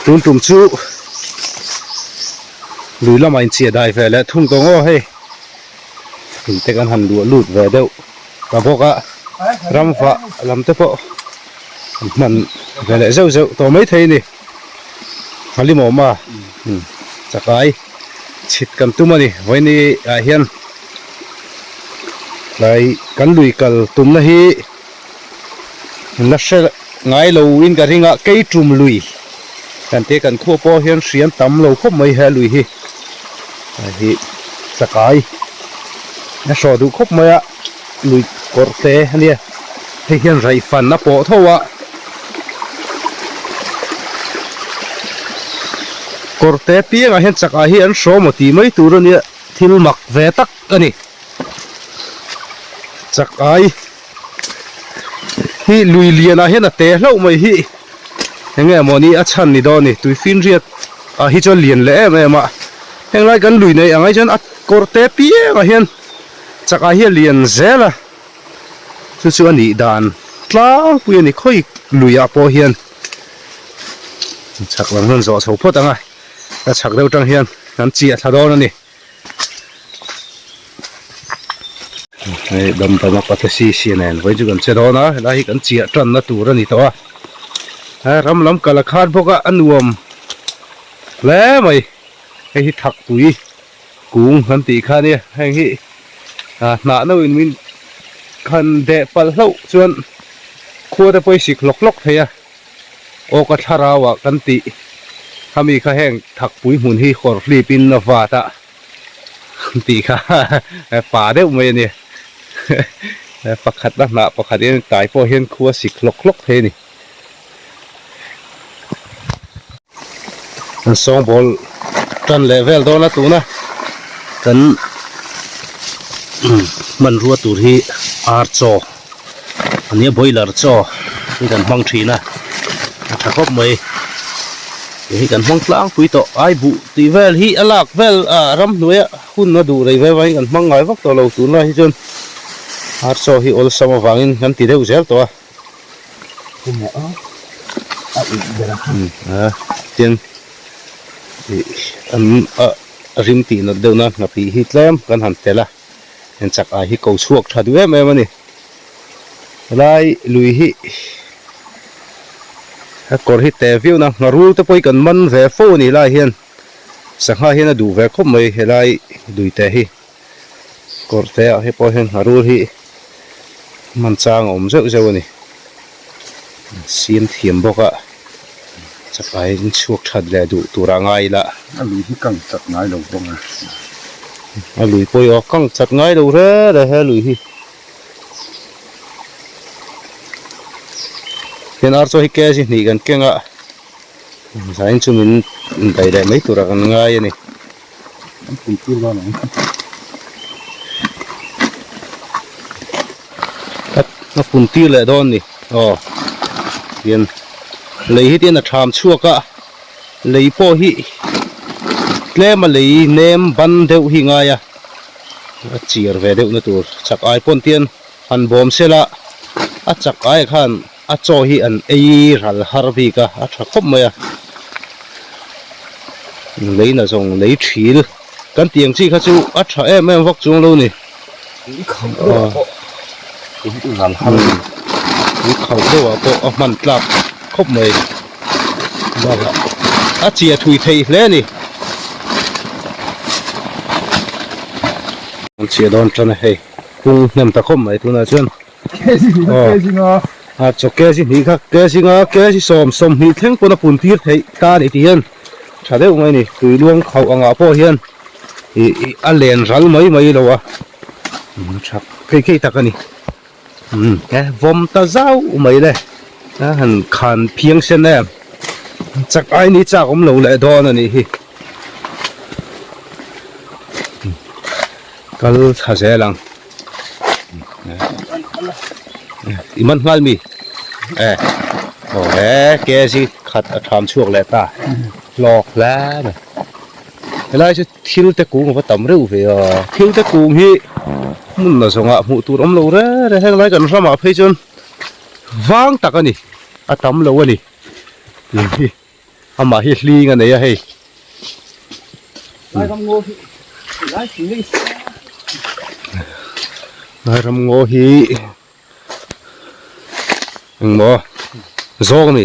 Tun tum chu lui lamah inchiah dai ve leh thung tawh ngaw hei. In te kan han luah lut ve deuh ta bawk a, ramvah lam te pawh an hman ve leh zeuh zeuh tawh maithei a ni. Halimawma chakai chhit kan tum a ni vawiini ah hian tlai kan lui kal tumna hi la hre ngai lo in ka ring a kei tum lui kan te kan khua pawh hian hriam tam lo khawp mai he lui hi hei hi chakai a hrawh duh khawp mai a lui kawrh te ania hei hian raih fan a pawh tho a kawrh te piangah hian chakai hi an hrawm aw tih mai tur ania thil mak ve tak a ni chakai hi lui lianah hian a te hlauh mai hi eng nge mawni a chhan ni dawn a ni tui finriat ah hi chuan lian leh em em a heng lai kan lui neih ang ai chuan a kawr te piangah hian chakah hi a lian zel a chu chu a nih dan tlangpui a ni khawi luiah pawh hian chhak lam hian zawh chho phawt ang a a chhak deuh tang hian kan chiah thla dawn a ni. Hei dam dam a pathe si si nen vawi chu kan che dawn a helai hi kan chiah tan na tur a ni tawh a he ram lam kal a khan bawk a a nuam hle mai hei hi thak pui kung kan tih kha ania heng hi ah hnah no in min khan deh palh hlauh chuan khua te pawh hi sik hlawk hlawk thei a. Aw ka thlarau ah kan tih khami kha heng thakpui hmun hi hawr hlip in a vat a tih kha pa deuh mai a ni pakhat a hnah pakhat in tai pawh hian khua sik hlawk hlawk thei a ni. An sawngbawl tan leh vel dawn a tuna kan hmanrua tur hi ar chaw a nia boiler chaw hi kan hmang thin a a tha khawp mai hei hi kan hmang tlangpui tawh ai buh tih vel hi a lak vel ah ramhnuaia hun a duh rei ve vangin kan hmang ngai vak tawh lo tunlai hi chuan ar chaw hi awlsam avangin kan ti deuh zel tawh a. Tin an a rim tih nat deuh na nghapih hi tlem kan han tel a heng chak ai hi ko chhuak tha duh em em a ni helai lui hi a kawr hi te viau na ngharul te pawh hi kan man ve fo a ni lai hian sangha hian a duh ve khawp mai helai lui te hi. Kawr te ah hi pawh hian ngharul hi hman chang a awm zeuh zeuh a ni siam thiam bawk a chakai in chhuak that leh duh tur ah ngai ila. A lui hi kang chat ngai lo bawk a. A lui pawh hi aw kang chat ngai lo reng reng he lui hi. Hian ar chaw hi kg hnih kan keng a zain chu min daih leh mai tur ah kan ngai a ni. An pui tir dawn ang. A pun tir leh dawn ni. Aw. Tian lei hi tian a tham chhuak a. Lei pawh hi tlem a lei nem ban deuh hi ngai a. A chir ve deuh na tur chak ai pawn tian han bawm sela a chak ai khan a chaw hi an ei ral har bik a a tha khawp mai a lei na zawng lei thil kan tih ang chi kha chu a tha em em vak chuang lo ni tui khauh deuh ah pawh a hman tlak khawp mai bakah a chia thui thei hle a ni an chhia dawn tan a hei kung hnem ta khawp mai tunah chuan. A chaw kg hnih kha kg nga kg sawm sawmhnih thleng pawn a pun tir theih ta a ni tih hian tha deuh mai a ni tui luang khauh angah pawh hian ih ih a len ral mai mai lo a tha phei phei tak a ni umm he vawm ta zau mai le a han khan phiang sen em chak ai ni chak awm lo leh dawn a nih hi kal thla zel ang. I man nghal mi e aw he kg khat a tham chhuak leh ta hlawk hle mai helai chu thil te kung ava tam reuh ve a thil te kung hi hmun la zawngah hmuh tur awm lo reng reng heng lai kan ramah phei chuan vang tak a ni a tam lo a ni tih hi. Amah hi hling a nei a hei. Lai ram ngaw hi lai thing hi Lai ram ngaw hi engmaw zawng a ni.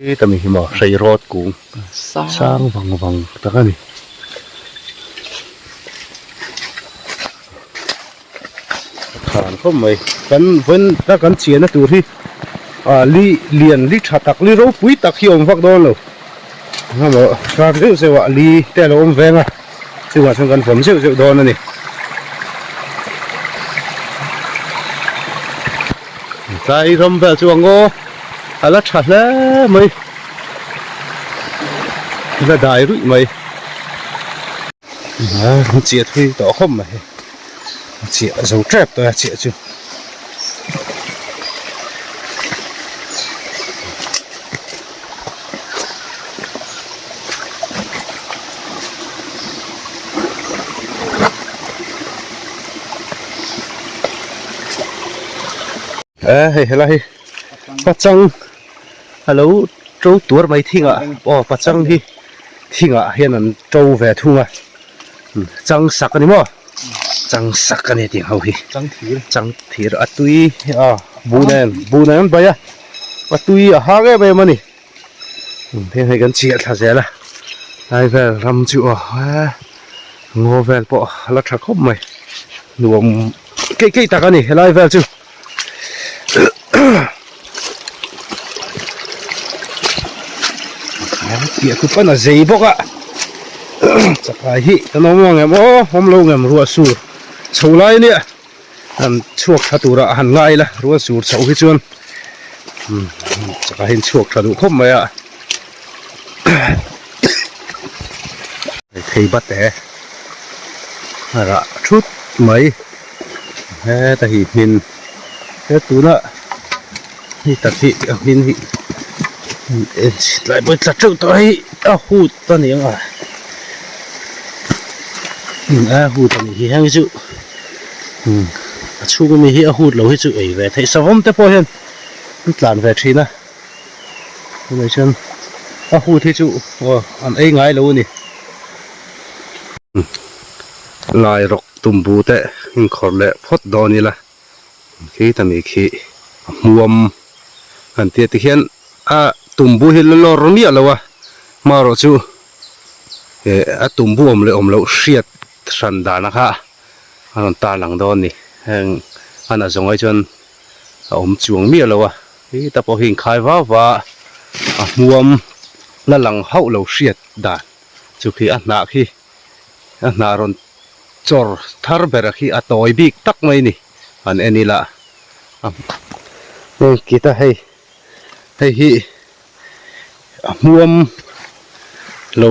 Heta mi hi maw hrei rawt kung sang vang vang tak a ni. Than khawp mai kan vawiin ta kan chiahna tur hi ah li lian li tha tak li ropui tak hi a awm vak dawn lo engemaw kar zeuh zeuh ah li te a lo awm veng a chuvang chuan kan vawm zeuh zeuh dawn a ni tlai ram vel chu ang aw a la tha hle mai la dai ruih mai. A chiah thui tawh khawp mai a chiah zo tep tawh a chiah chu e hei helai hi pachang a lo to tuar mai thingah aw pachang hi thingah hian an to ve thung a chang sak a ni maw chang sak a ni tih ho hi chang thir a tui a buh nen buh nen an bai a a tui a hang em em a ni heng hei kan chiah thla zel a lai vel ram chu aw ngaw vel pawh a la tha khawp mai nuam keih keih tak a ni helai vel chu. Piah khu pan a zei bawk a chakai hi kan awm ang em aw awm lo ngem ruah sur chho lai ania han chhuak tha tura han ngai ila ruah sur chho hi chuan chakai hi an chhuak tha duh khawp mai a thei bat e a rah thut mai. Heta hi hmin he tuna hei tak hi a hmin hi tlai pawh tla teuh tawh hei a hut a ni ang a a hut a nih hi heng hi chu a chhung ami hi a hut lo hi chu ei ve theih savawm te pawh hian an tlan ve thin a tunah chuan a hut hi chu aw an ei ngai lo a ni. Lai rawk tumbu te inkhawrh leh phawt dawn ila khi ta mi khi a hmuam han tia tikhian a tumbu hi la lawr miah lo a hmarawh chu eh a tumbu awm leh awm loh hriat hran dan a kha a rawn tar lang dawn a ni heng a na zawng ai chuan a awm chuang miah lo a khi ta pawh hi inkhai vau va a hmuam la lang hauh lo hriat dan chu khi a hnah khi. A hnah rawn chawr thar ber a khi a tawi bik tak mai ni han en ila a heng kit a hei hei hi a hmuam lo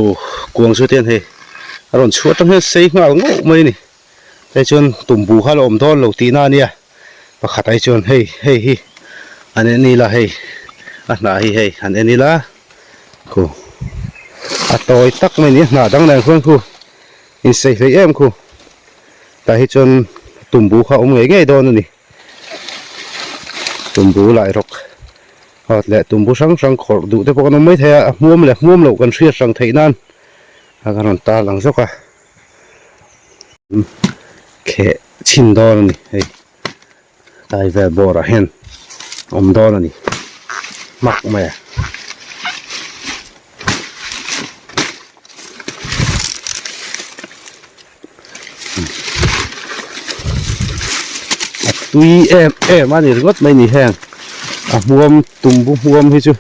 kuang chu tian hei a rawn chhuah atang hian sei nghal ngauh mai ni hei chuan tumbu kha la awm dawn lo tihna a nia pakhat ai chuan hei hei hi an en ila hei a hnah hi hei han en ila. Khu a tawi tak mai ni a hnah dang nen khuan khu insei hlei em khu tah hi chuan tumbu kha a awm ngei ngei dawn a ni tumbu lai rawk awt leh tumbu hrang hrang khawrh duh te pawh kan awm mai thei a a hmuam leh hmuam loh kan hriat hrang theih nan a kan rawn tar lang zawk a kheh chhin dawn a ni hei. Tlai vel bawr ah hian awm dawn a ni hmak mai a. A tui em em a ni ringawt mai ni heng a hmuam tumbu hmuam hi chu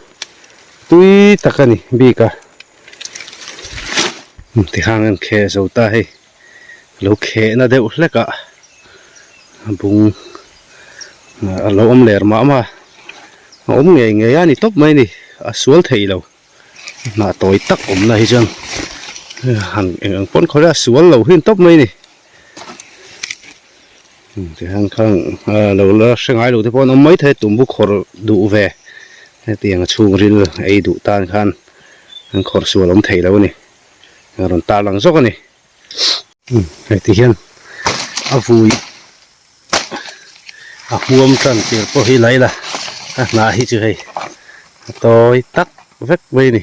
tui tak a ni bik a tikhang an kheh zo ta hei. Lo khehna deuh hlek ah a bung a lo awm ler mah mah a awm ngei ngei a ni tawp mai a ni a sual thei lo hnah tawi tak awmna hi chuan han eng ang pawn khawih a sual lo hi a ni tawp mai a ni tihian khang lo la hre ngai lo te pawh an awm maithei a tumbu khawrh duh ve hetiang a chhungril ei duh tan khan an khawrh sual awm thei lo a ni. A rawn tar lang zawk a ni hei ti hian a vui a huam tan tir pawh hi la ila a hnah hi chu hei a tawi tak vek mai a ni.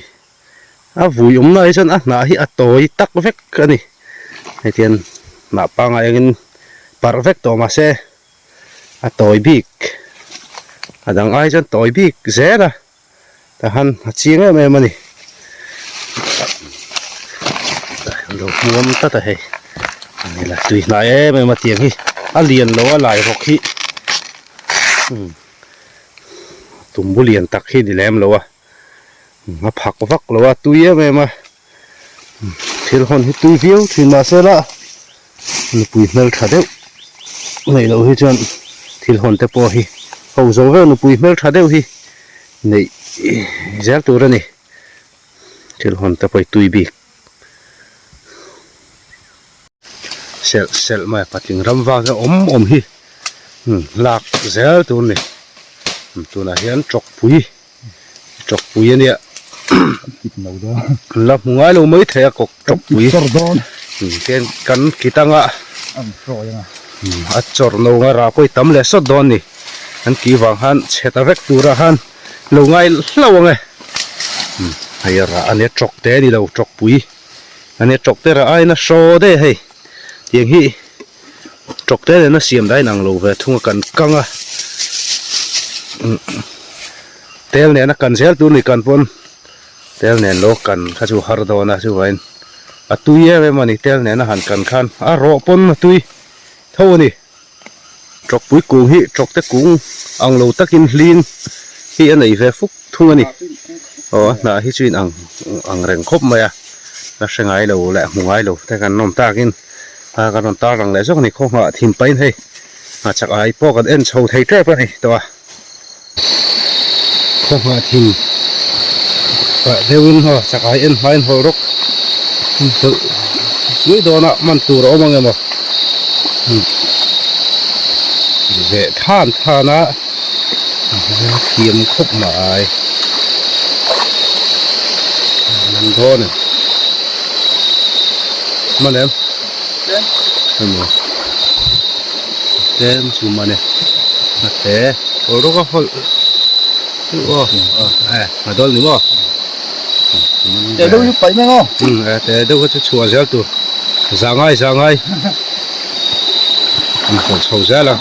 A vui awm lai chuan a hnah hi a tawi tak vek a ni. Hei tian hnah pangngai angin parh vek tawh mahse a tawi bik a dang ai chuan tawi bik zel a tahan a chiang em em a ni. Lo hmuam tlat a hei ani la tui hnai em em a tiang hi a lian lo a lai rawk hi tumbu lian tak hi ni lem lo a. A phak vak lo a tui em em a thil hawn hi tui viau thin mahse la nupui hmel tha deuh neih loh hi chuan thil hawn te pawh hi ho zo vek nupui hmel tha deuh hi neih zel tur a ni thil hawn te pawh hi tui bik selh selh mai a patling ram vak hi awm awm hi lak zel tur a ni tunah hian tawkpui. Tawkpui a nia la hmu ngai lo mai thei a kawk tawkpui tian kan kit anga a chawr no anga rah pawh hi tam leh sawt dawn a ni an tih vang khan chhe ta vek turah khan lo ngai hlauh ang e hei a rah a nia tawk te a ni lo tawkpui a nia tawk te rah aiin a hraw daih a hei tiang hi. Tawk te nena siam dahin ang lo ve thung a kan kang a tel nena kan zel tur ni kan pawn tel nen lo kan kha chu har dawn a chuvain a tui em em a ni tel nena han kan khan a rawh pawn a tui tho a ni tawkpui kung hi tawk te kung ang lo takin hling hi a nei ve fuk thung a ni aw a hnah hi chu in ang ang reng khawp mai a la hre ngai lo leh hmu ngai lo te kan nawm takin. A kan rawn tar lang leh zawk a ni khaw nghah thin pahin hei a chak ai pawh kan en chho thei tep a ni tawh a khaw nghah thin pah deuhin aw chak ai en hmain hawl rawk deuh mai dawn a man tur a awm ang emaw veh than than a thiam khawp mai man dawn e. Man em? Emaw tlem chu man e a te hawl rawk a hawlh aw e a dawl ni maw te deuh hi paih mai maw e te deuh kha chu chhuah zel tur za ngai za ngai an hawlh chho zel a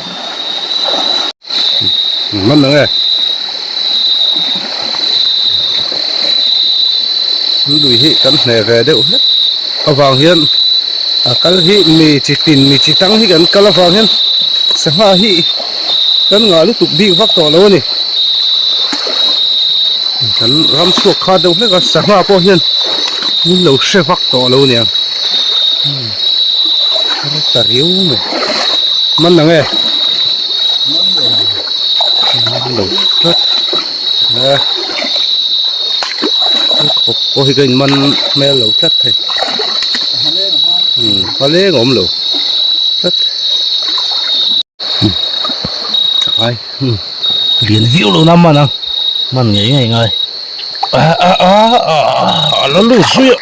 man ang e lui hi kan hne ve deuh hlek avang hian a kal hi mi chi tin mi chi tang hi kan kal avang hian sangha hi kan ngah lutuk bik vak tawh lo a ni kan ram chhuak kha deuh hlek a sangha pawh hian min lo hre vak tawh lo aniang ta riau mai man ang e man lo tlat a khawp pawh hi ka in man hmel lo tlat thei a leng a awm lo tlat ai lian viau lo na man ang man ngei ngei ngai a a a a la lut zui a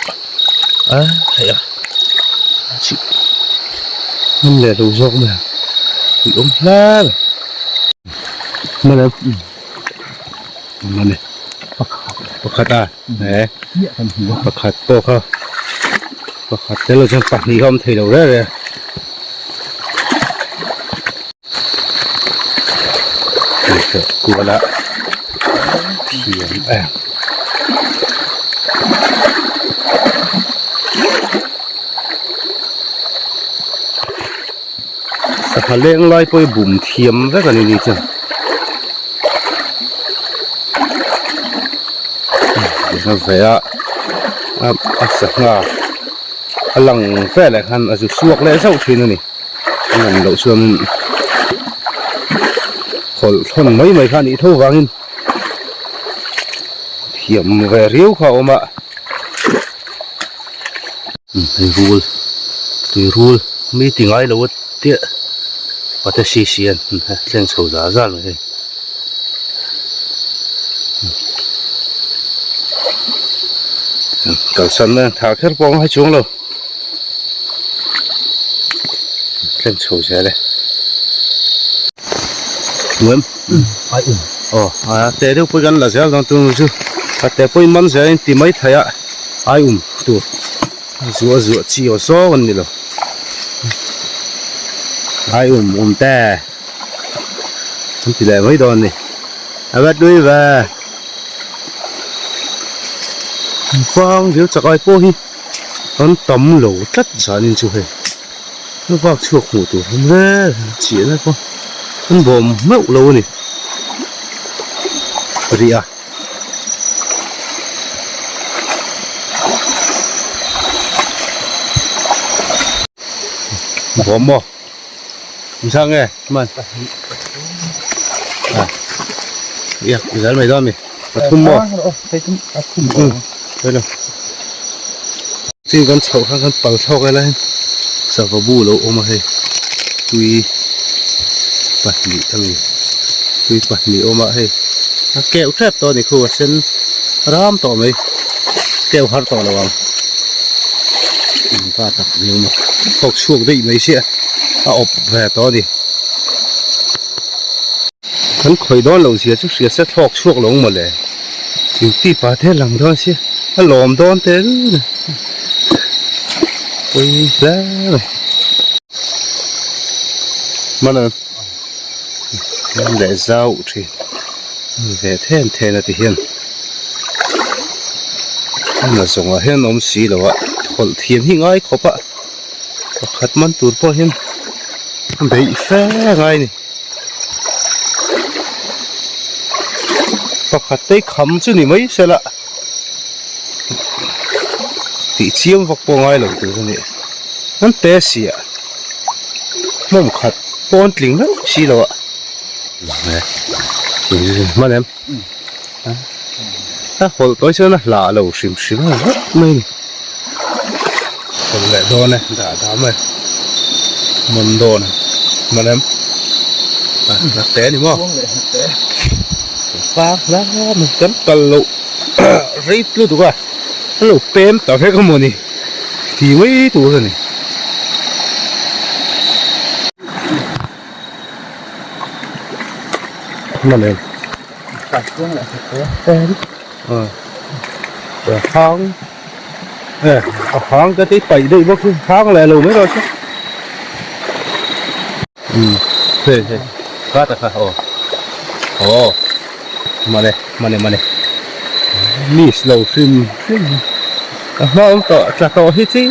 a hei a chih man leh lo zawk mai ang ui awm hle mai man em man e pakhat a he pakhat pawh kha pakhat tel lo chuan pahnih kha awm thei lo reng reng kual a thiam em sangha leng lai pawh hi bum thiam vek a ni ni chuan a ve a a sangha a lang veleh khan a zu chhuak leh zauh thin a ni. A ngam loh chuan hawlh thawn mai mai kha a nih tho vangin thiam ve riau kha a awm a hei rul tui rul mi ti ngai lo a tia pate si si an thleng chho zal zal mai hei. Kalsan mai ang thah kher pawh a ngai chuang lo. Thleng chho zel e. Nuam. Ai um. Aw a te deuh pawh kan la zel dawn tun chu a te pawhin man zel in ti mai thei a. Ai um tur zuah zuah chi aw zawng an ni lo. Ai um um te an ti leh mai dawn a ni. A va tui ve. Fang dil chak ai pawh hi an tam lo tlat zanin chu hei. A vak chhuak hmuh tur awm reng reng a chiah lai pawh an bawm meuh lo a ni. Rih a. Bawm maw? Engzah nge man? A ia zal mai dawn mi pathum maw? Hello. Chin kan chhoh khan kan pal thlawk ela hian sava bu lo awm a hei tui pahnih a ni tui pahnih awm a hei a keuh tep tawh a ni khu a sen ram tawh mai keuh har tawh lo ang pa tak ni awm a thawk chhuak daih mai sia a awp ve tawh a ni kan khawih dawn loh zia chu hria se thlawk chhuak lo ang mawle. Duty pa te lang dawn sia a lawm dawn teh reng a pawi hle mai hmana leh zau thin ve then then a ti hian a zawngah hian awm si lo a thawlh thiam hi ngai khawp a pakhat man tur pawh hian a beih fe ngai a ni. Pakhat te kham chu ni mai sela tih chiam vak pawh ngai lo tur a ni an te si a hmawm khat pawn tling meuh si lo a hman em a hawlh tawi chuan a hlah lo hrim hrim a vek mai a ni hawlh leh dawn e dah dah mai man dawn man em a hnat te a ni maw fang hle mai kan kal loh rei lutuk a a lo pem ta vek a mawni ti mai tur a ni. Man em. Hang e a hang ka tih paih daih bawk hi hang leh lo mai rawh se um hei hei kha ta kha aw aw mane mane mane miss lo hrim hrim ka hma awm tawh tla tawh hi chi.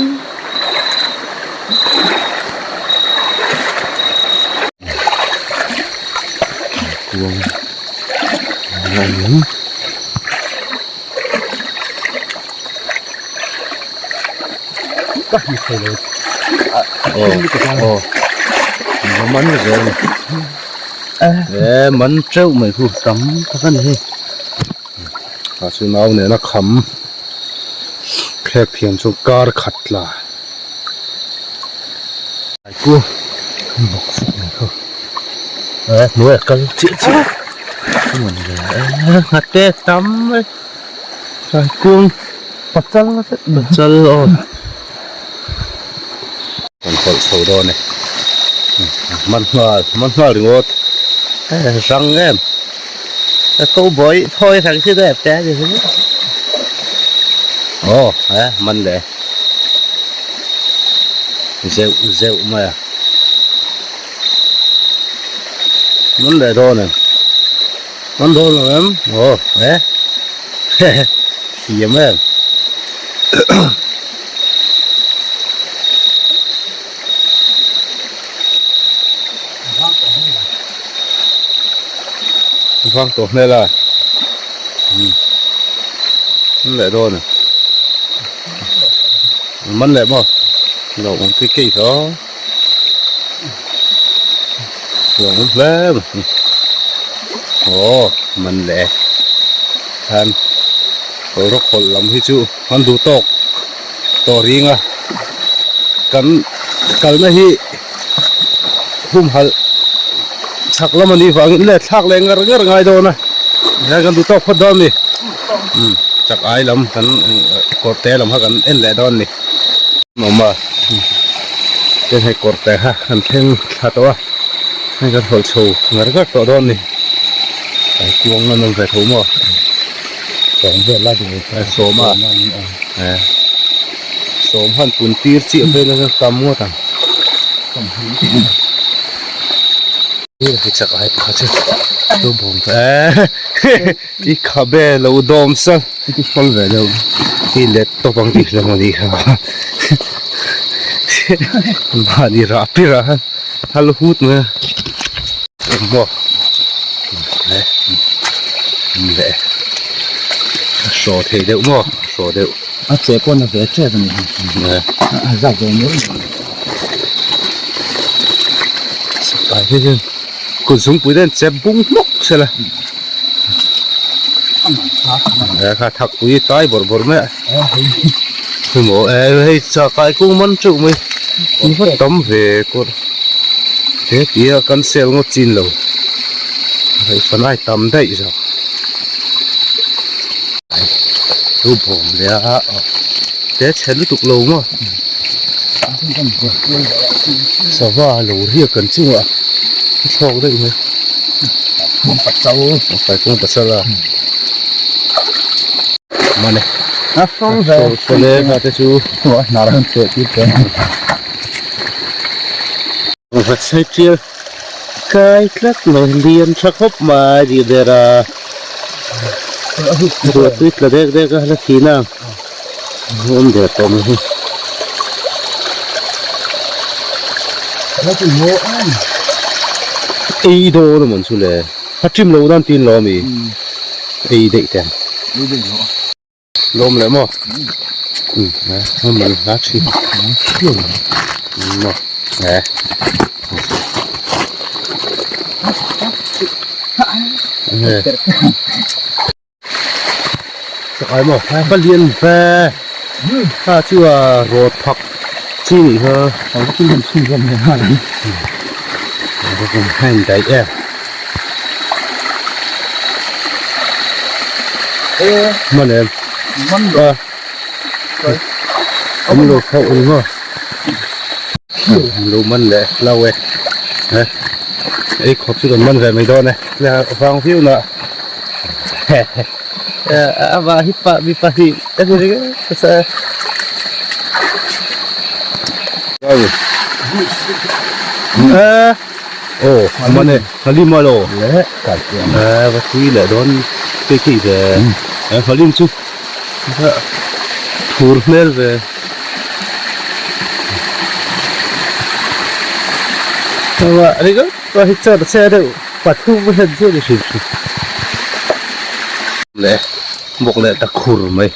Kuang ka hi thei lo aw aw man zel ni e man teuh mai khu tam tak a ni hei a chu nau nena kham khek thiam chu kar khat tla Ku bawk fuk mai khaw eh hnuai a kal chiah chiah nghat te tam mai tlai kung pachal pachal aw kan hawlh chho dawn e man nghal man nghal ringawt rang em ko bawi thawi rang si dep te aw eh man leh. Zeuh zeuh mai a man leh dawn em man dawn lo em aw e hehe thiam em vang tawh hmel a man leh dawn em. Man leh maw lo awm khi kei tho lo awm hle mai aw man leh khan rawk hawlh lam hi chu an duh tawk tawh ring a kan kalna hi humhalh chhak lam a nih vangin let thlak leh ngar ngar ngai dawn a tihian kan duh tawk phawt dawn a ni umm chak ai lam kan kawr te lam kha kan en leh dawn a ni awm a tin hei kawr te kha kan thleng thla tawh a hei kan hawlh chho ngar ngar tawh dawn a ni kuang an awm ve tho maw sawm vel a duh sawm a. Sawm han pun tir chiah phei la chuan tam ngawt ang. Hei chak ai pakhat chu lo bawm ta e i khabe lo dawm sal i ti sawl ve deuh i let tawp ang tih hlawm a nih kha mahni rah pirah khan hal hut mai a maw leh a hraw thei deuh maw a hraw deuh a che pawn a ve tep a ni a zak ve mai mai. Sipai hi chuan kut zungpui te an chep bung hmawk sela he kha thakpui tai bawrh bawrh mai a hemaw eh hei chakai kung man teuh mai in va tam ve kawr he tia kan sel ngawt chin lo hei fanai tam daih zawk thu bawm leh a te chhe lutuk lo maw. Sava lo riak kan chungah a thlawk daih mai Kaikung pasal a mane a sawl ve sawl e kha te chu a hnar han cheh tir te va chhe tial kai tlat mai lian tha khawp mai tih ber a ruah tui tla dek dek a la thin a. Awm der tawh mai hi. Ei dawn a mawn chu le. A ṭim lo nan tin lo ami. Ei daih te. Lawm leh maw? Um man hla ṭhin. Maw? Eh. Ai maw ka lian ve kha chu a rawt phak chi nih kha a in daih em hman em a an lo khauh ang maw an lo man leh hlau e ei khawp chu kan man ve mai dawn e vang viau na. Amah hi pa mi pahnih a ni ringawt a. Aw man e Halim a lo va tui leh dawn phei phei ve Halim chu thur hmel ve. Amah ringawt pawh hi chuan a che deuh. Pathum a hlen chiah ni hrim hrim leh bawk leh ta khur mai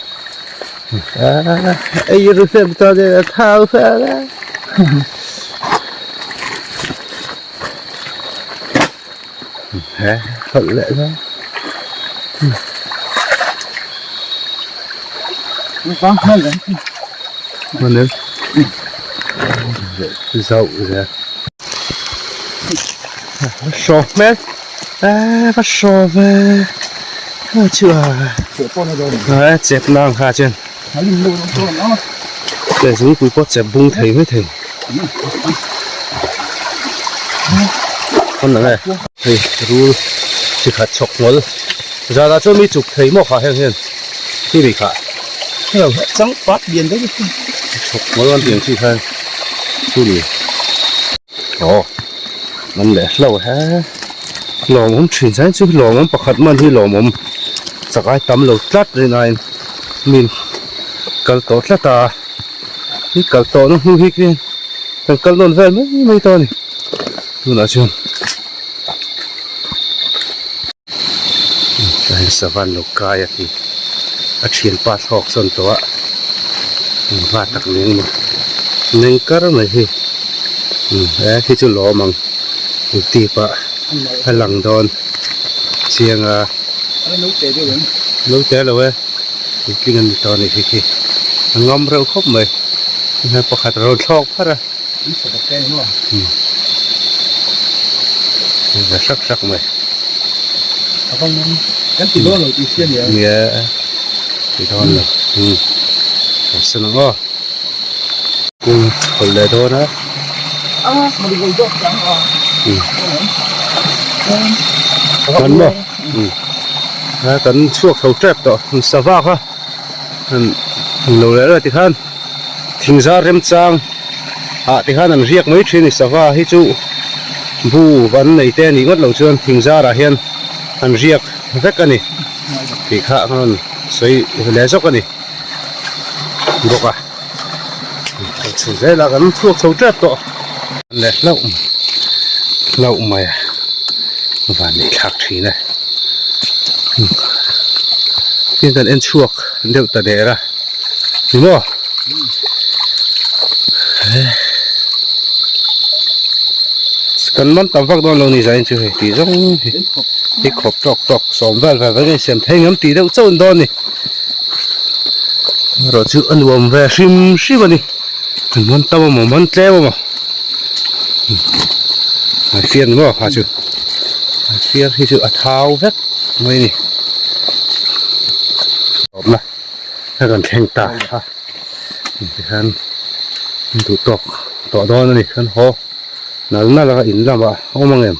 ei ru hnem chuan in a thau fel a he hawlh leh na hman em zauh zel. Hraw hmel eh va hraw ve a chu a a chep nang kha chuan leh zungpui pawh chep bung thei mai thei hawn ang e hei rul chi khat chhawk hmawlh zanah chuan mi chuk thei maw kha heng hian khi mi kha chhawk hmawlh an tih ang chi khan chu ni. Aw man leh hlo he lawmawm thin chuan chu lawmawm pakhat man hi lawmawm chak ai tam lo tlat rin aiin min kal tawh tlat a i kal tawh na hnu hi khian kan kal nawn vel mai mai tawh a ni tunah chuan hei savan lo kai a ti a thianpa thlawk sawn tawh a engva tak ni ang maw meng kar mai hi he khi chu lawm ang tip ah a lang dawn chiang a naute lo e puitling an ni tawh a ni khi khi a ngam reuh khawp mai pakhat a rawn thlawk pharh a. Za hrak hrak mai. Nia ti dawn lo. Kan san ang aw. Kung hawlh leh dawn a. Kan maw? Kan chhuak tho tep tawh. Sava kha. Ang lo leh reuh tikhan thingzar remchang ah tikhan an riak mai thin a ni sava hi chu bu an nei te a nih ngawt loh chuan thingzar ah hian an riak vek a ni tih kha a rawn sawi leh zawk a ni bawk a kan chho zel a kan chhuak chho tep tawh leh hlauh hlauh mai a van neih thlak thin e tin kan en chhuak deuh ta der a ni maw kan man tam vak dawn lo ni zain chu hei tih zawng hi hi khawp tawk tawk sawm vel vel vek a insiam thei ngam tih deuh chauh an dawn a ni. Erawh chu a nuam ve hrim hrim a ni an man tam amaw man tlem amaw an fiar ni maw kha chu an fiar hi chu a thau vek mai a ni tawpna a rawn thleng ta a tihian an duh tawk tawh dawn a ni kan haw nal nal a in lamah a awm ang em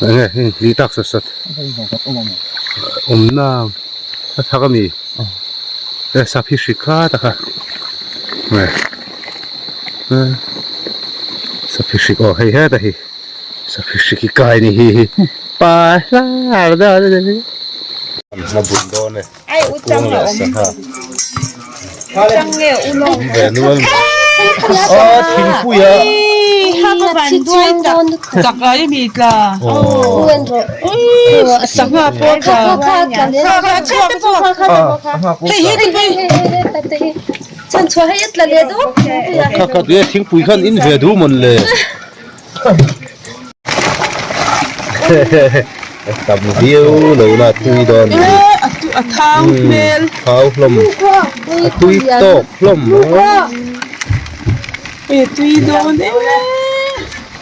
enge heng hlih tak sawt sawt awmna. A thak a mi e sap hi hrik kha tak a sap hi hrik aw hei heta hi sap hi hrik hi kai ni hi hi pa hlar da da da na bun dawn e kuang leh sangha ve nual a thingpui a Kha kha tui a thingpui khan in ve duh mawn le tam viau lo la tui dawn ni a thau hmel thau hlawm a tui tawk hlawm e tui dawn e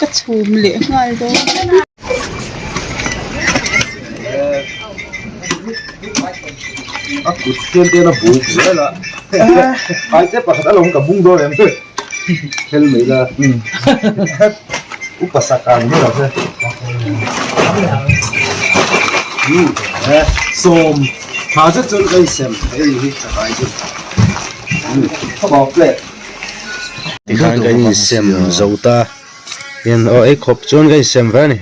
ka chhum leh nghal dawn. A kut hian te a buk zel a ai te pakhat a lawm ka bung dawn em hel mai la upa sak ang mai lo se sawm tha zet chuan ka insem hei hi chakai chu tikhan kan insem zo ta hian aw ei khawp chuan ka insem ve a ni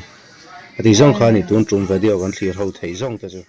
a tih zawng kha a ni tun tum video kan thlir ho theih zawng te chu.